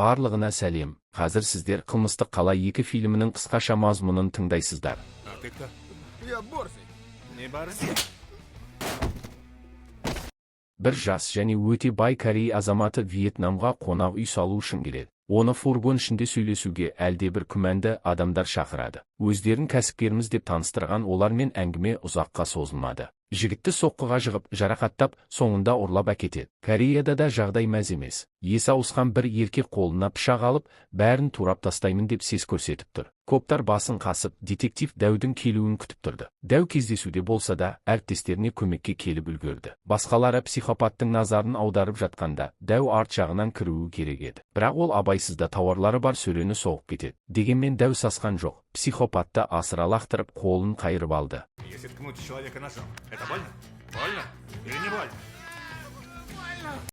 Барлығына сәлем. Қазір сіздер «Қылмыстық қала 2» фильмінің қысқаша мазмұнын тыңдайсыздар. А ты кто? Я Борзый. Не борзи. Бір жас және өте бай корей азаматы Вьетнамға қонақ үй салу үшін келеді. Оны фургон ішінде сөйлесуге әлдебір күмәнді адамдар шақырады. Өздерін кәсіпкерміз деп таныстырған олармен әңгіме ұзаққа созылмады. Жігітті соққыға жығып, жарақаттап, соңында ұрлап әкетеді. Кореяда да жағдай мәз емес. Есі ауысқан бір еркек қолына пышақ алып, бәрін турап тастаймын деп сес көрсетіп тұр. Коптар басын қасып, детектив Дәудің келуін күтіп тұрды. Дәу кездесуде болса да, әріптестеріне көмекке келіп үлгерді. Басқалары психопаттың назарын аударып жатқанда, Дәу арт жағынан кіруі керек еді. Бірақ ол абайсызда тауарлары бар сөрені соғып кетеді. Дегенмен Дәу сасқан жоқ. Психопатты асыра лақтырып, қолын қайырып алды. Если ткнуть человека ножом, это больно? Больно? Или не больно?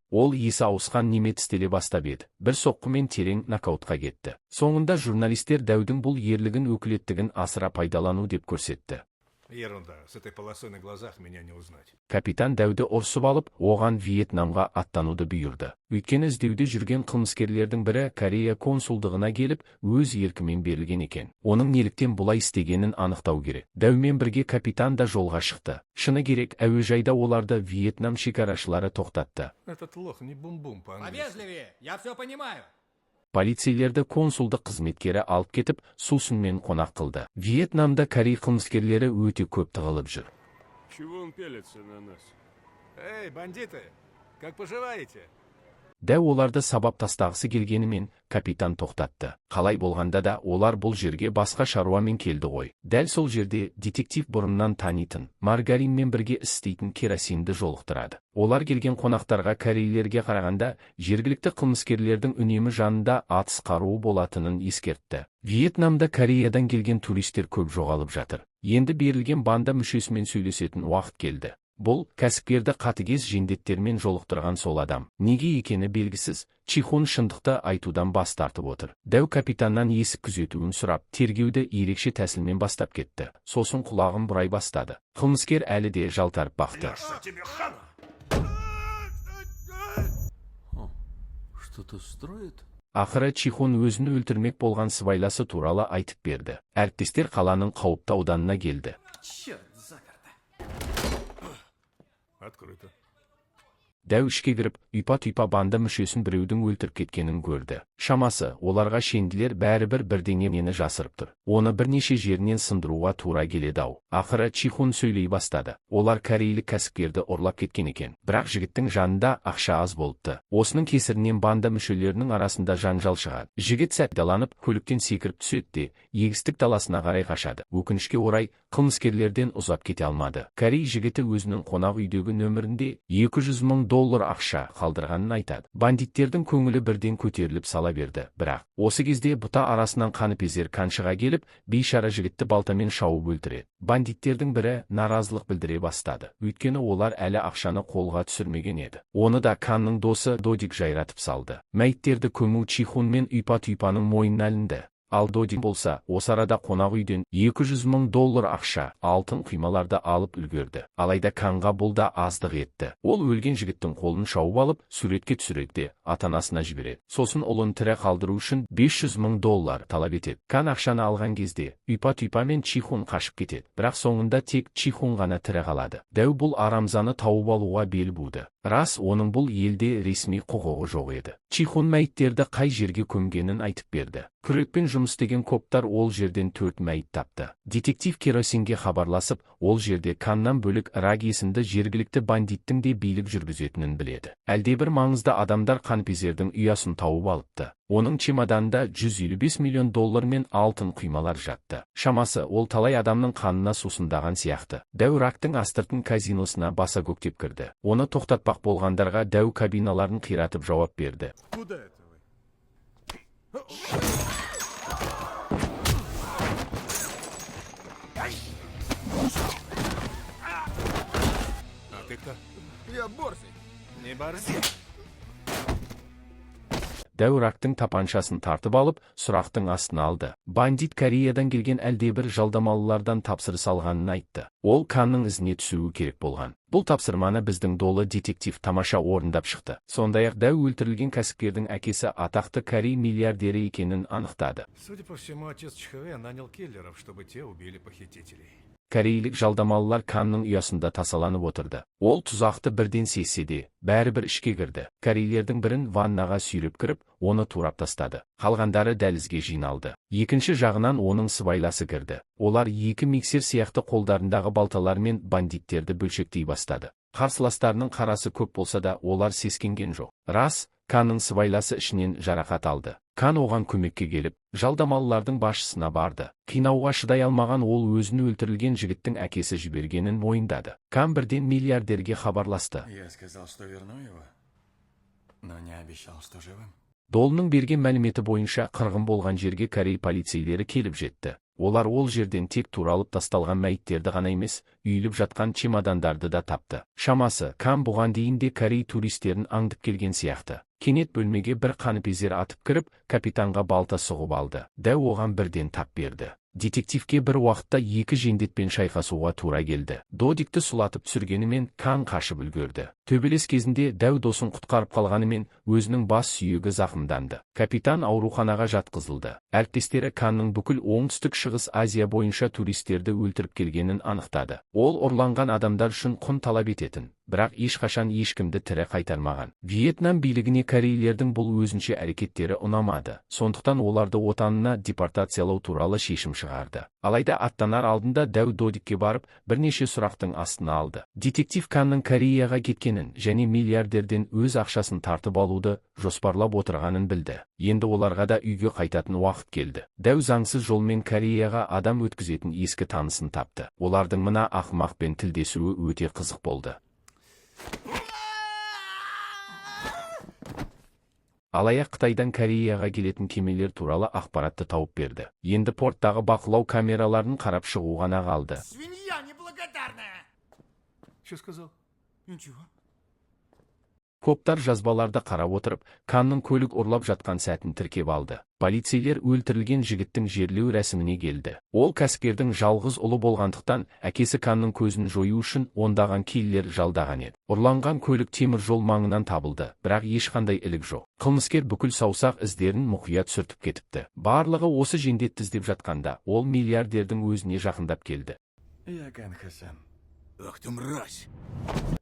Ол есі ауысқан неме тістеле бастап еді. Бір соққымен терең нокаутқа кетті. Соңында журналистер Дәудің бұл ерлігін өкілеттігін асыра пайдалану деп көрсетті. Ерунда, с этой полосой на глазах меня не узнать. Капитан Дәуді ұрсып алып, оған Вьетнамға аттануды бұйырды. Өйткені іздеуде жүрген қылмыскерлердің бірі Корея консулдығына келіп, өз еркімен берілген екен. Оның неліктен бұлай істегенін анықтау керек. Дәумен бірге капитан да жолға шықты. Шыны керек, әуежайда оларды Вьетнам шекарашылары тоқтатты. Этот лох не бум-бум по-английски. Повежливее, я все понимаю. Полицейлерді консулдық қызметкері алып кетіп, сусынмен қонақ қылды. Вьетнамда корей қылмыскерлері өте көп тығылып жүр. Чего он пялится на нас? Эй, бандиты, как поживаете? Дәу оларды сабап тастағысы келгенімен, капитан тоқтатты. Қалай болғанда да олар бұл жерге басқа шаруамен келді ғой. Дәл сол жерде детектив бұрыннан танитын, Маргаринмен бірге істейтін Керосинді жолықтырады. Олар келген қонақтарға корейлерге қарағанда жергілікті қылмыскерлердің үнемі жанында атыс қаруы болатынын ескертті. Вьетнамда Кореядан келген туристер көп жоғалып жатыр. Енді берілген банда мүшесімен сөйлесетін уақыт келді. Бұл кәсіпкерді қатыгез жендеттермен жолықтырған сол адам. Неге екені белгісіз, Чихун шындықты айтудан бас тартып отыр. Дәу капитаннан есік күзетуін сұрап, тергеуді ерекше тәсілмен бастап кетті. Сосын құлағын бұрай бастады. Қылмыскер әлі де жалтарып бақты. Леша, тебе хана! Что-то строит? Ақыры Чихун өзін өлтірмек болған сыбайласы туралы айтып берді. Әріптестер қаланың қауіпті ауданына келді. Черт, заперто. Открыто. Дәу ішке кіріп, ұйпа-тұйпа банда мүшесін біреудің өлтіріп кеткенін көрді. Шамасы, оларға шенділер бәрібір бірдеңені жасырып тұр. Оны бірнеше жерінен сындыруға тура келеді ау. Ақыры Чихун сөйлей бастады. Олар корейлік кәсіпкерді ұрлап кеткен екен. Бірақ жігіттің жанында ақша аз болыпты. Осының кесірінен банда мүшелерінің арасында жанжал шығады. Жігіт сәт пайдаланып, көліктен секіріп түседі де, егістік даласына қарай қашады. Өкінішке орай, қылмыскерлерден ұзап кете алмады. Корей жігіті өзінің қонақ үйдегі нөмірінде 200 мың доллар ақша қалдырғанын айтады. Бандиттердің көңілі бірден көтеріліп сала берді. Бірақ осы кезде бұта арасынан қаныпезер Кан шыға келіп, бейшара жігітті балтамен шауып өлтіреді. Бандиттердің бірі наразылық білдіре бастады. Өйткені олар әлі ақшаны қолға түсірмеген еді. Оны да Канның досы Додик жайратып салды. Мәйіттерді көму Чихун мен Ұйпа-тұйпаның мойнына ілінді. Ал Додик болса, осы арада қонақ үйден 200 мың доллар ақша, алтын құймаларды алып үлгерді. Алайда Канға бұл да аздық етті. Ол өлген жігіттің қолын шауып алып, суретке түсіреді де, ата-анасына жібереді. Сосын ұлын тірі қалдыру үшін 500 мың доллар талап етеді. Кан ақшаны алған кезде, Ұйпа-тұйпа мен Чихун қашып кетеді. Бірақ соңында тек Чихун ғана тірі қалады. Дәу бұл арамзаны тауып алуға бел буды. Рас, оның бұл елде ресми құқығы жоқ еді. Чихун мәйіттерді қай жерге көмгенін айтып берді. Күрекпен жұмыс істеген коптар ол жерден 4 мәйіт тапты. Детектив Керосинге хабарласып, ол жерде Каннан бөлек Раг есімді жергілікті бандиттің де билік жүргізетінін біледі. Әлдебір маңызды адамдар қаныпезердің ұясын тауып алыпты. Оның чемоданында 155 миллион доллар мен алтын құймалар жатты. Шамасы, ол талай адамның қанына сусындаған сияқты. Дәу Рактың астыртын казиносына баса көктеп кірді. Оны тоқтатпақ болғандарға дәу кабиналарын қиратып жауап берді. Куда это вы? А ты кто? Я Борзый. Не борзи. Дәу Рактың тапаншасын тартып алып, сұрақтың астына алды. Бандит Кореядан келген әлдебір жалдамалылардан тапсырыс алғанын айтты. Ол Канның ізіне түсуі керек болған. Бұл тапсырманы біздің долы детектив тамаша орындап шықты. Сондай-ақ дәу өлтірілген кәсіпкердің әкесі атақты корей миллиардері екенін анықтады. Судя по всему, отец Чхве нанял киллеров, чтобы те убили похитителей. Корейлік жалдамалылар Канның ұясында тасаланып отырды. Ол тұзақты бірден сезсе де, бәрібір ішке кірді. Корейлердің бірін ваннаға сүйреп кіріп, оны турап тастады. Қалғандары дәлізге жиналды. Екінші жағынан оның сыбайласы кірді. Олар екі миксер сияқты қолдарындағы балталармен бандиттерді бөлшектей бастады. Қарсыластарының қарасы көп болса да, олар сескенген жоқ. Рас, Канның сыбайласы ішінен жарақат алды. Кан оған көмекке келіп, жалдамалылардың басшысына барды. Қинауға шыдай алмаған ол өзін өлтірілген жігіттің әкесі жібергенін мойындады. Кан бірден миллиардерге хабарласты. Я сказал, что верну его, но не обещал, что живым. Долының берген мәліметі бойынша, қырғын болған жерге корей полицейлері келіп жетті. Олар ол жерден тек туралып тасталған мәйіттерді ғана емес, үйіліп жатқан чемодандарды да тапты. Шамасы, Кан бұған дейін де корей туристерін аңдып келген сияқты. Кенет бөлмеге бір қаныпезер атып кіріп, капитанға балта сұғып алды. Дәу оған бірден тап берді. Детективке бір уақытта екі жендетпен шайқасуға тура келді. Додикті сұлатып түсіргенімен, Кан қашып үлгерді. Төбелес кезінде дәу досын құтқарып қалғанымен, өзінің бас сүйегі зақымданды. Капитан ауруханаға жатқызылды. Әріптестері Канның бүкіл Оңтүстік Шығыс Азия бойынша туристерді өлтіріп келгенін анықтады. Ол ұрланған адамдар үшін құн талап ететін, бірақ ешқашан ешкімді тірі қайтармаған. Вьетнам билігіне корейлердің бұл өзінше әрекеттері ұнамады. Сондықтан оларды отанына депортациялау туралы шешім шығарды. Алайда аттанар алдында дәу Додикке барып, бірнеше сұрақтың астына алды. Детектив Канның Кореяға кеткенін және миллиардерден өз ақшасын тартып алуды жоспарлап отырғанын білді. Енді оларға да үйге қайтатын уақыт келді. Дәу заңсыз жолмен Кореяға адам өткізетін ескі танысын тапты. Олардың мына ақымақпен тілдесуі өте қызық болды. Алаяқ Қытайдан Кореяға келетін кемелер туралы ақпаратты тауып берді. Енді порттағы бақылау камераларын қарап шығу ғана қалды. Свинья неблагодарная! Что сказал? Ничего. Коптар жазбаларды қарап отырып, Канның көлік ұрлап жатқан сәтін тіркеп алды. Полицейлер өлтірілген жігіттің жерлеу рәсіміне келді. Ол кәсіпкердің жалғыз ұлы болғандықтан, әкесі Канның көзін жою үшін ондаған киллер жалдаған еді. Ұрланған көлік темір жол маңынан табылды, бірақ ешқандай ілік жоқ. Қылмыскер бүкіл саусақ іздерін мұқият сүртіп кетіпті. Барлығы осы жендетті іздеп жатқанда, ол миллиардердің өзіне жақындап келді. Я Кан Хасан. Ах ты мразь!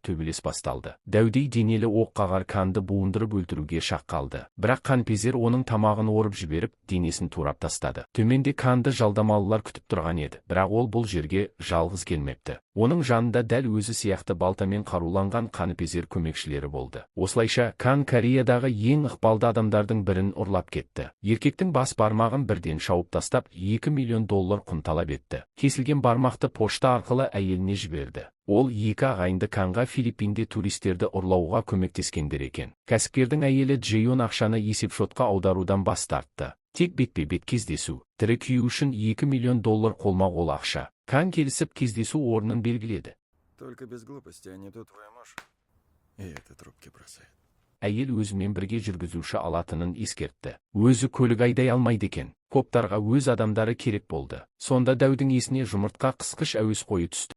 Төбелес басталды. Дәудей денелі оқ қағар Канды буындырып өлтіруге шақ қалды. Бірақ қанпезер оның тамағын орып жіберіп, денесін турап тастады. Төменде Канды жалдамалылар күтіп тұрған еді, бірақ ол бұл жерге жалғыз келмепті. Оның жанында дәл өзі сияқты балтамен қаруланған қаныпезер көмекшілері болды. Осылайша Кан Кореядағы ең ықпалды адамдардың бірін ұрлап кетті. Еркектің бас бармағын бірден шауып тастап, 2 миллион доллар құн талап етті. Кесілген бармақты пошта арқылы әйеліне жіберді. Ол екі ағайынды Канға Филиппинде туристерді ұрлауға көмектескендер екен. Кәсіпкердің әйелі Джейон ақшаны есепшотқа аударудан бас тартты. Тек бетпе-бет кездесу. Тірі күйі үшін 2 миллион доллар қолма-қол ақша. Кан келісіп, кездесу орнын белгіледі. Только без глупости, а не то твой муж. И это трубки бросает. Әйел өзімен бірге жүргізуші алатынын ескертті. Өзі көлік айдай алмайды екен. Коптарға өз адамдары керек болды. Сонда дәудің есіне жұмыртқа қысқыш әуесқойы түсті.